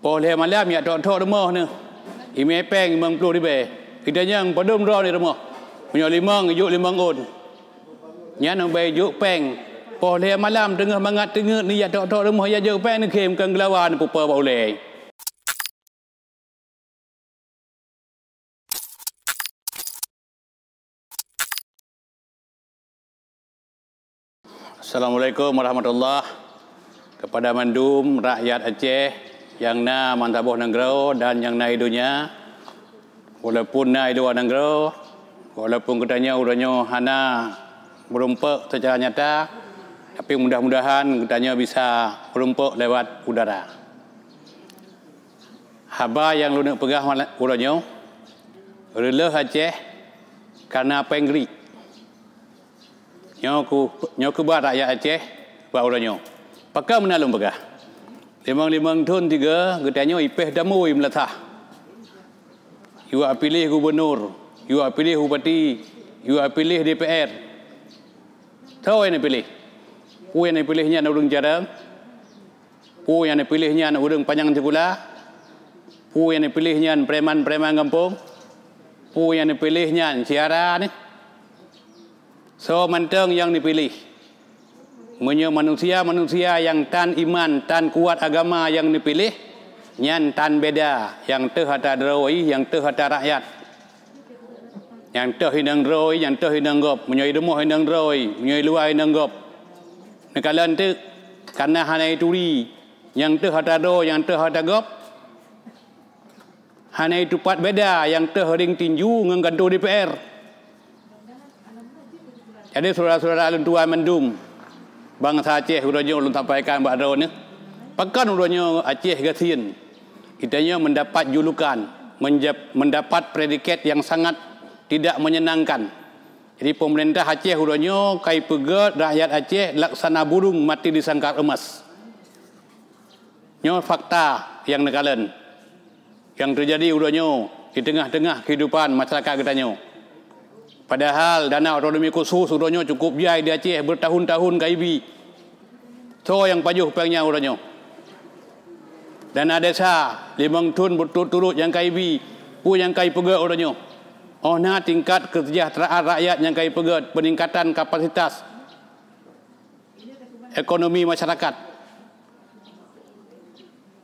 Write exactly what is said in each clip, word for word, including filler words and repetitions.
Poh lhée malam jak trok-trok rumoh neuh. Imé péng limong ploh ribée. Geutanyoe padum droe di rumoh. Meunyoe limong, ijok limong ôn. Nyan ubé ijok péng. Poh lhée malam teungoh mangat teungeut neujak trok-trok rumoh jak jok péng neukhém keu geulawa neupupa bak ulée. Assalamualaikum warahmatullah. Kepada mandum rakyat Aceh nyang na meusaboh nanggroe dan nyang na i donya, walaupun na i luwa nanggroe, walaupun geutanyoe uroe nyoe hana meurumpok secara nyata, tapi mudah-mudahan geutanyoe bisa meurumpok lewat udara. Haba nyang lôn peugah mala-, uroe nyoe, reuloh Aceh kana péng Greek. Nyoe ku-, nyoe keuba rakyat Aceh bak uroe nyoe. Pakon meunan lôn peugah? Limong-limong thon tiga geutanyoe ipéh damui meulasah. Yuak piléh gubunur, yuak piléh bupati, yuak piléh D P R. Soe nyang neupiléh? Peue nyang neupiléh nyan ureuëng jareueng? Peue nyang neupiléh nyan ureuëng panyang sikula? Peue nyang neupiléh nyan preman-preman gampông? Peue nyang neupiléh nyan syedara nyoe? Soe mantong nyang neupiléh? Meunyoe manusia-manusia nyang tan iman, tan kuat agama nyang neupiléh, nyan tan beda nyang teuh ata droe, nyang teuh ata rakyat. Nyang teuh inong droe, nyang teuh inong gob, meunyoe i rumoh inong droe, meunyoe i luwa inong gob. Neukalon teuk, kana hana ituri, nyang teuh ata droe, nyang teuh ata gob. Hana itupat beda nyang teuh ring tinju ngon gantoe D P R. Jadi, syedara-syedara lôn tuan mandum, bansa Aceh uroe nyoe lôn sampaikan bak droeneuh, pakon uroe nyoe Aceh gasien? Geutanyoe mendapat julukan, menja-, mendapat predikat yang sangat tidak menyenangkan. Jadi, pemerintah Aceh uroe nyoe ka ipeugét rakyat Aceh laksana burung mati di sangkar emas. Nyoe fakta nyang neukalon, nyang teujadi uroe nyoe di teungoh-teungoh keuhidupan masyarakat geutanyoe. Padahal dana otonomi khusus uroe nyoe cukup jai di Aceh, beutahun-tahun ka ibi. Soe nyang pajoh péng nyan uroe nyoe? Dana desa limong thon beutut-turut nyang ka ibi, peue nyang ka ipeugét uroe nyoe? Oh na tingkat kesejahteraan rakyat nyang ka ipeugét, peningkatan kapasitas ekonomi masyarakat.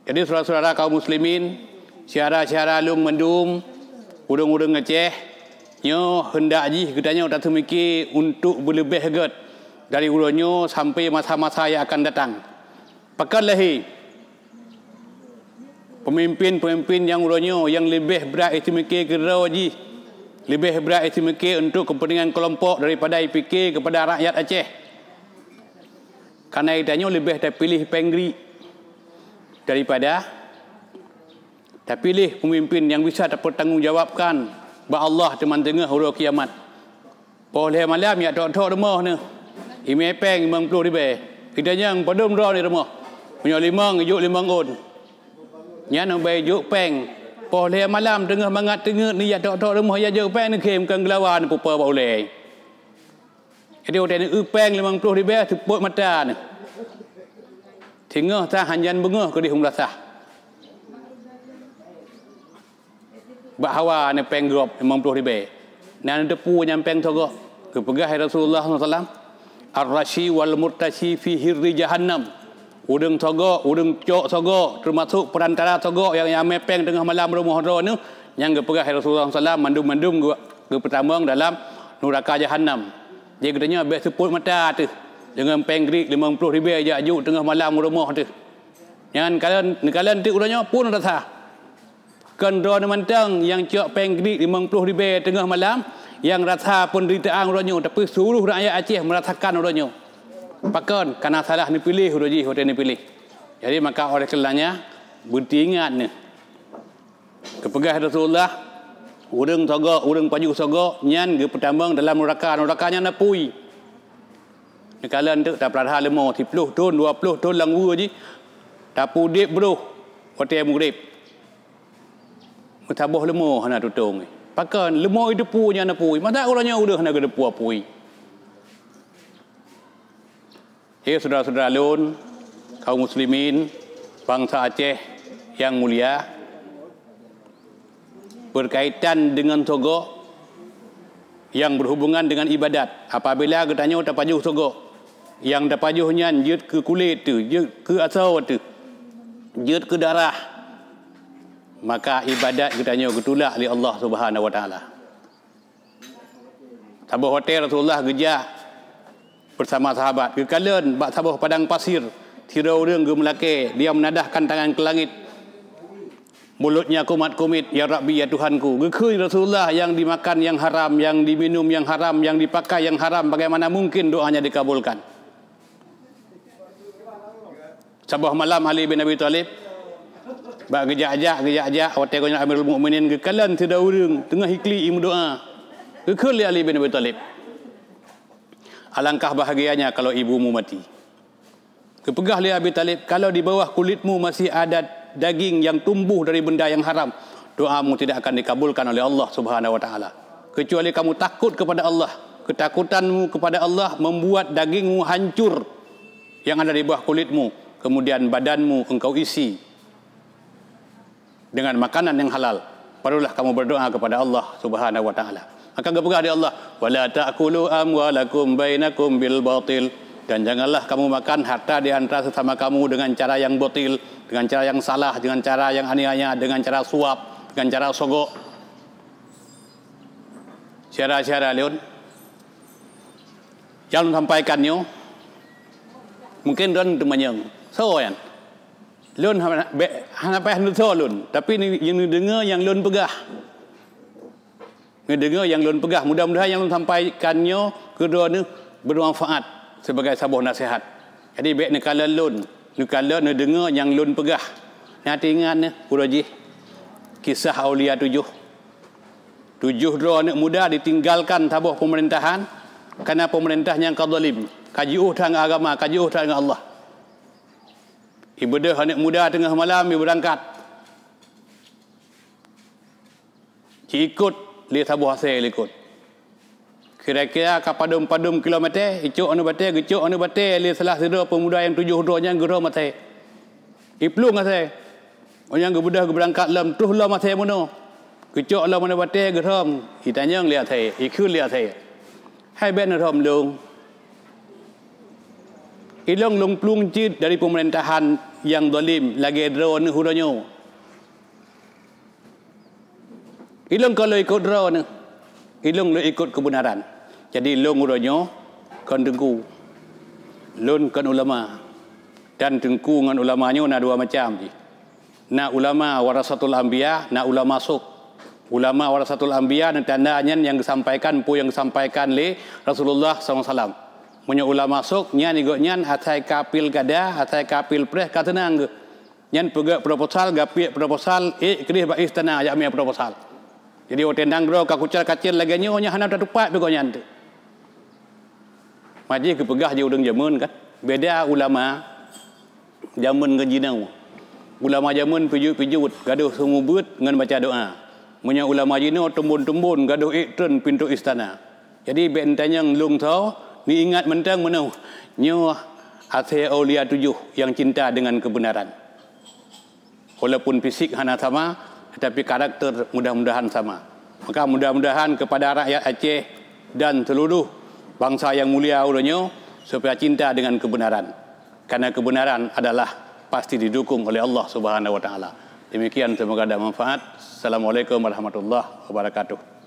Jadi, syedara-syedara kaum muslimin, syedara-syedara lôn mandum, ureuëng-ureuëng Aceh, nyoe heundak jih geutanyoe taseumike untuk beuleubeh gét dari uroe nyoe sampai masa-masa nyang akan datang. Pakon lagée peumimpén-peumimpén nyang uroe nyoe nyang leubeh brat iseumike keudroe jih, leubeh brat iseumike untuk keupeuntengan keulompok daripada ipike keupada rakyat Aceh. Kana geutanyoe leubeh tapiléh péng Greek daripada tapiléh peumimpén nyang bisa tapeutanggong jawabkan bak Allah teuma teungoh uroe kiamat. Poh lhée malam jak trok-trok rumoh neuh. Imé péng limong ploh ribée. Geutanyoe padum droe di rumoh. Meunyoe limong, ijok limong ôn. Nyan ubé ijok péng. Poh lhée malam teungoh mangat teungeut neujak trok-trok rumoh jak jok péng neukhém keu geulawa neupupa bak ulée. Jadi, watée neueu péng limong ploh ribée, seupôt mata neuh. Singoh sa hanjan beungoh keudeh meulasah. Bak hawa neuh péng gob limong ploh ribée. Na neuteupeue nyan péng sogok. Geupeugah lé Rasulullah sallallahu alaihi wasallam, "Ar-rashi wal murtashi fi hirri jahannam." Ureuëng sogok, ureuëng cok sogok, teumasok peurantara sogok nyang, nyang amé péng teungoh malam rumoh droe neuh, nyang geupeugah lé Rasulullah sallallahu alaihi wasallam mandum-mandum geu-, geupeutamong dalam nuraka jahannam. Jadi geutanyoe bék seupôt mata teuh deungon péng Greek limong ploh ribée jak jok teungoh malam rumoh teuh. Nyan kalon, neukalon teuk uroe nyoe pun rasa. Kon droeneuh mantong nyang cok péng Greek limong ploh ribée teungoh malam nyang rasa peunderitaan uroe nyoe, tapi seluruh rakyat Aceh merasakan uroe nyoe. Pakon? Kana salah neupiléh uroe jih watée neupiléh. Jadi maka oleh karenanya, beuteuingat neuh. Geupeugah Rasulullah, ureuëng sogok, ureuëng pajoh sogok, nyan geupeutamong dalam nuraka, nuraka nyan apui. Neukalon teuk tapeulara leumo, siploh thon, dua ploh thon lam weue jih, tapeuudeb broh watée mugreb. Meusaboh leumo hana tutong. Pakon? Leumo jiteupeue nyan apui. Masa uroe nyoe ureuëng hana geuteupeue apui? He syedara-syedara lôn, kaum muslimin, bansa Aceh, Yang mulia, berkaitan dengan sogok yang berhubungan dengan ibadat. Apabila geutanyoe tapajoh sogok, yang tapajoh nyan jeuet keu kulét teuh, jeuet keu asoe teuh, jeuet keu darah, maka ibadat geutanyoe geutulak lé Allah Subhanahu wa Taala. Saboh watée Rasulullah geujak bersama sahabat, geukalon bak saboh padang pasir, sidroe ureuëng geumeulakée, dia menadahkan tangan ke langit. Mulutnya kumat-kumit, "Ya Rabbi, ya Tuhanku." Geukheun Rasulullah, yang dimakan yang haram, yang diminum yang haram, yang dipakai yang haram, bagaimana mungkin doanya dikabulkan? Saboh malam Ali bin Abi Thalib bak geujak-jak, geujak-jak, watée gobnyan Amirul Mukminin, geukalon sidroe ureuëng teungoh iklik imeudoá. Geukheun lé Ali bin Abi Thalib, "Alangkah bahagianya kalau ibumu mati." Geupeugah lé Abi Thalib, "Kalau di bawah kulitmu masih ada daging yang tumbuh dari benda yang haram, doamu tidak akan dikabulkan oleh Allah Subhanahu wa Taala, kecuali kamu takut kepada Allah. Ketakutanmu kepada Allah membuat dagingmu hancur yang ada di bawah kulitmu, kemudian badanmu engkau isi dengan makanan yang halal, barulah kamu berdoa kepada Allah Subhanahu wa Taala." Maka geupeugah lé Allah, "Wala ta'kulu amwalakum bainakum bil batil." Dan janganlah kamu makan harta di antara sesama kamu dengan cara yang batil, dengan cara yang salah, dengan cara yang aniaya, dengan cara suap, dengan cara sogok. Syedara-syedara lôn, nyang lôn sampaikan nyoe, mungkin droeneuh teumanyong, "Soe nyan?" Lôn hana, bék, hana payah neusoe lôn, tapi ni-, nyang neudeungoe nyang lôn peugah. Neudeungoe nyang lôn peugah, mudah-mudahan nyang lôn sampaikan nyoe keu droeneuh bermanfaat sebagai saboh nasihat. Jadi, bék neukalon lôn, neukalon neudeungoe nyang lôn peugah. Na teuingat neuh uroe jih kisah Aulia Tujoh. Tujoh droe aneuëk muda ditinggalkan saboh peumeurintahan, kareuna peumeurintah nyang ka zalim, ka jiôh that ngon agama, ka jiôh that ngon Allah. Ibeudôh aneuëk muda teungoh malam, ibeurangkat. Jiikot lé saboh asée likot. Kira-kira ka padum-padum kilometer, icok aneuëk batée, geucok aneuëk batée lé salah sidroe peumuda nyang tujoh droe nyan, geudroe maté. Iplueng asée. Óh nyang geubeudôh geubeurangkat lom, troh lom asée meunoe. Geucok lom aneuëk batée, geudroe. Itanyong lé asée, ikheun lé asée, "Hai bék neudroe lôn. Ilôn lôn plueng cit dari peumeurintahan nyang zalim lagée droeneuh uroe nyoe." Ilôn kon lôn ikot droeneuh, ilôn lôn ikot keubeunaran. Jadi lôn uroe nyoe kon teungku, lôn kon ulama. Dan teungku ngon ulama nyoe na dua macam jih. Na ulama warasatul anbiya, na ulama sôk. Ulama warasatul anbiya neutanda nyan nyang geusampaikan peue nyang geusampaikan lé Rasulullah sallallahu alaihi wasallam. Meunyoe ulama sôk, nyan gobnyan asai ka pilkada, asai ka pilpres ka seunang geuh. Nyan peugét proposal, geupiek proposal, ék keudeh bak istana jak mé proposal. Jadi watée nanggroe ka kucal-kacil lagée nyoe, nyan hana tatupat pih gobnyan teuh. Majih geupeugah jih ureuëng jameun kan. Beda ulama jameun ngon jinoe. Ulama jameun pijuet-pijuet, gadôh seumubeuet ngon baca doa. Meunyoe ulama jinoe tumbon-tumbon, gadôh ék treun pintoe istana. Jadi bék neutanyong lôn soe, neuingat mantong meunoe, nyoe asée Aulia Tujoh nyang cinta dengan keubeunaran. Walaupun fisik hana sama, tetapi karakter mudah-mudahan sama. Maka mudah-mudahan kepada rakyat Aceh dan seluruh bansa nyang mulia uroe nyoe, supaya cinta dengan keubeunaran. Karena keubeunaran adalah pasti didukung oleh Allah Subhanahu wa Taala. Demikian, semoga ada manfaat. Assalamualaikum warahmatullahi wabarakatuh.